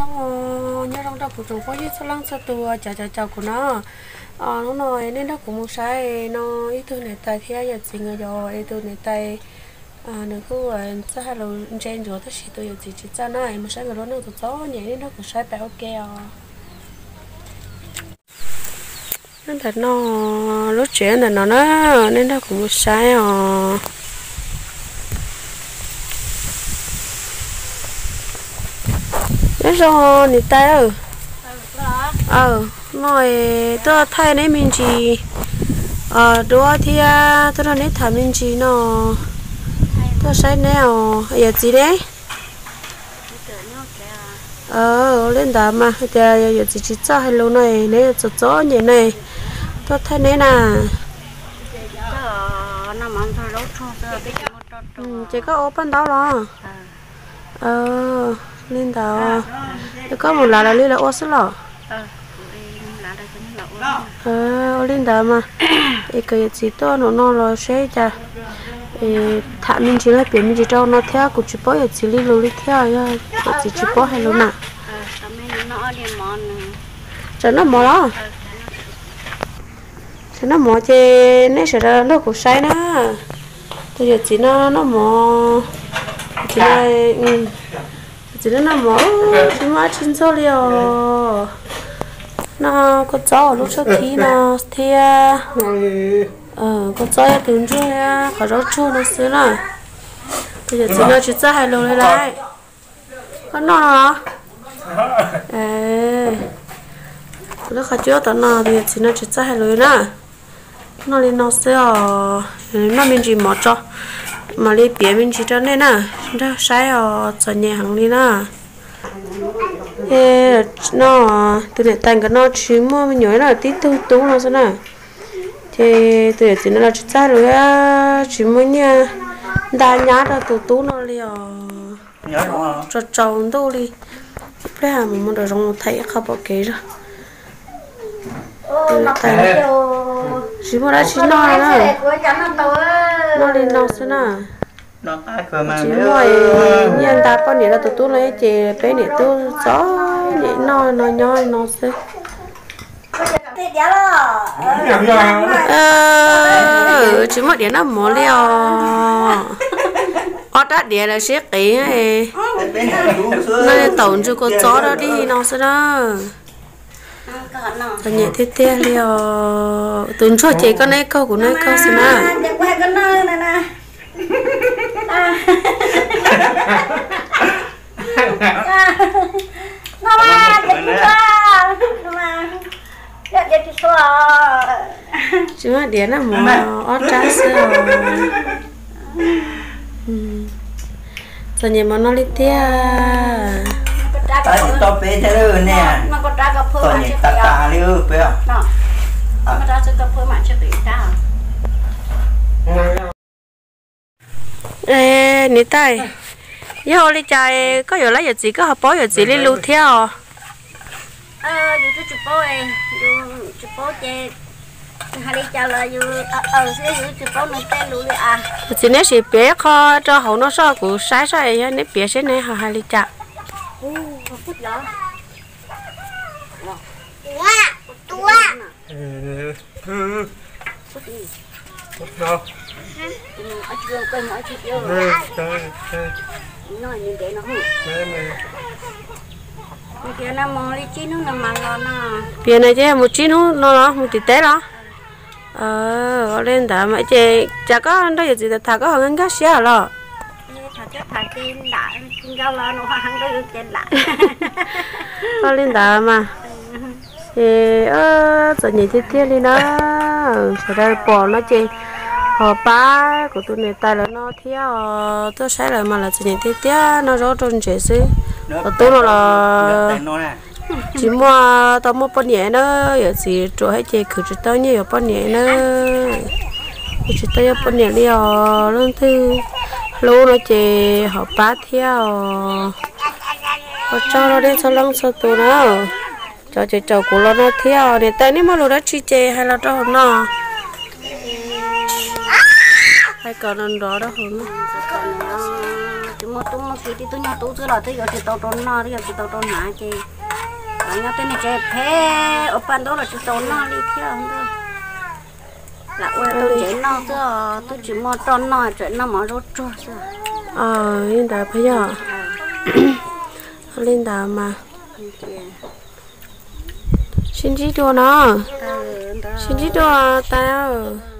Nyob zoo rau kuv tsoom phooj ywg txhua leej txhua tus uas caum caum kuv no. Hnub no nej nrog kuv mus saib no ib tug niam tais thiab yawm txiv nkawd yos es tus niam tais nws kuj txawj hais lus ntse ntsuav tab sis tus yawm txiv tsis txawj na, es mus saib nkawd lub neej txom txom nyem, nej nrog kuv saib pem ua ke os. Ntawm no, lub tsev ntawm no na, nej nrog kuv mus saib os. Nyob zoo niam tais. Aw, no es tuaj thaij neb me ntsis duab thiab tuaj nrog neb tham me ntsis no, tuaj saib neb os yawm txiv ne. Ua li ntawd mas hais tias yawm txiv tsis txawj hais lus no, neb txom txom nyem ne, tuaj thaij neb na. Ces koj ua paj ntaub los? Li ntawd, es koj mus lav lawv li lawv ua xwb los? Ua li ntawd mas, es kom yawm txiv tuaj nram no los seb cas, tham me ntsis los piav me ntsis rau no thiab, kuv tsis paub yawm txiv li lus li thiab, yog yawm txiv tsis paub hais lus na. Tsam noj mov los? Tsam noj mov ces nej sawv daws nrog kuv saib na. Tus yawm txiv no noj mov, txiv no noj mov tsis muaj dab tsi ntxuag li os. Noj kua txob lub tshuaj thib no thiab, kua txob ib tug ntsuag thiab qhov zaub tsuag no xwb na. Tus yawm txiv no tsis txawj hais lus li lauj. Koj noj no los? Lub qhov cub tom no tus yawm txiv no tsis txawj hais lus li na. Noj li no xwb os. Noj me ntsis mov tso, mam li piav me ntsis rau nej na, nrog saib os, txom nyem heev li na. No, tus niam tais nkawd no tsis muaj me nyuam na, tib tug tub no xwb na. Ces tus yawm txiv no los tsis txawj hais lus, tsis muaj nyiaj nta nyab rau tus tub no li os. Tsaus tsaus ntuj li, ib pliag mus mus nram zoov mus tham ib qho pom kev zog. Tsis muaj dab tsi noj na, noj li no xwb na. Tsis muaj nyiaj nta poj niam rau tus tub no ces peb niam tub txom nyem noj no nyob no xwb. Tsis muaj diav noj mov li os. Ob rab diav lawv sib qiv, noj taum ntsw kua txob dog dig no xwb na. Txom nyem tiag tiag li os. Tus ntsuag ces koj neb kaug kuv neb kaug xwb na. Tsis muaj diav noj mov, ob rab xwb os. Txom nyem mov no li tiag. Niam tais, yog ua li cas koj yuav lab yawm txiv koj ho paub yawm txiv li lus thiab os? Yawm txiv neb sim piav ib qho rau hauv no soj kuv saib soj, yog neb piav seb neb ho hais li cas. Piav na ces mus tsib hnub no los mus tim teb los? Ua li ntawd mas ces cas koj nrog yawm txiv tham koj ho nkag nkag siab los? Ua li ntawd mas, es txom nyem tiag tiag li na. Sawv daws pom no ces ho pab kuv tus niam tais lawv no thiab os, tuaj saib lawv mas lawv txom nyem tiag tiag, noj zaub rau ntsev xwb. Tus tub no los tsis muaj, tau muaj poj niam na, yawm txiv ruam thiab ces khwv tsis tau nyiaj yuav poj niam na. Khwv tsis tau yuav poj niam li os, leej twg hlub no ces ho pab thiab os. Ua tsaug rau nej txhua leej txhua tus na. Cov caum caum kuv los no thiab os, niam tais nej muaj lus dab tsi ces hais los rau hauv no. Hais kom nrov nrov rau hauv no. Tsis muaj tub muaj ki, tib tug nyuag tub xwb los twb yuav tsis tau rau noj, twb yuav tsis tau rau hnav ces los nyob tej niag tsev phem ua paj ntaub los tsis tau noj li thiab ntag. Lam ua tau tsev noj xwb, twb tsis muaj roj noj, tseem noj mov zaub tsuag xwb. Li ntawd pab yog. Li ntawd mas sib ntsib dua no, sib ntsib dua tas.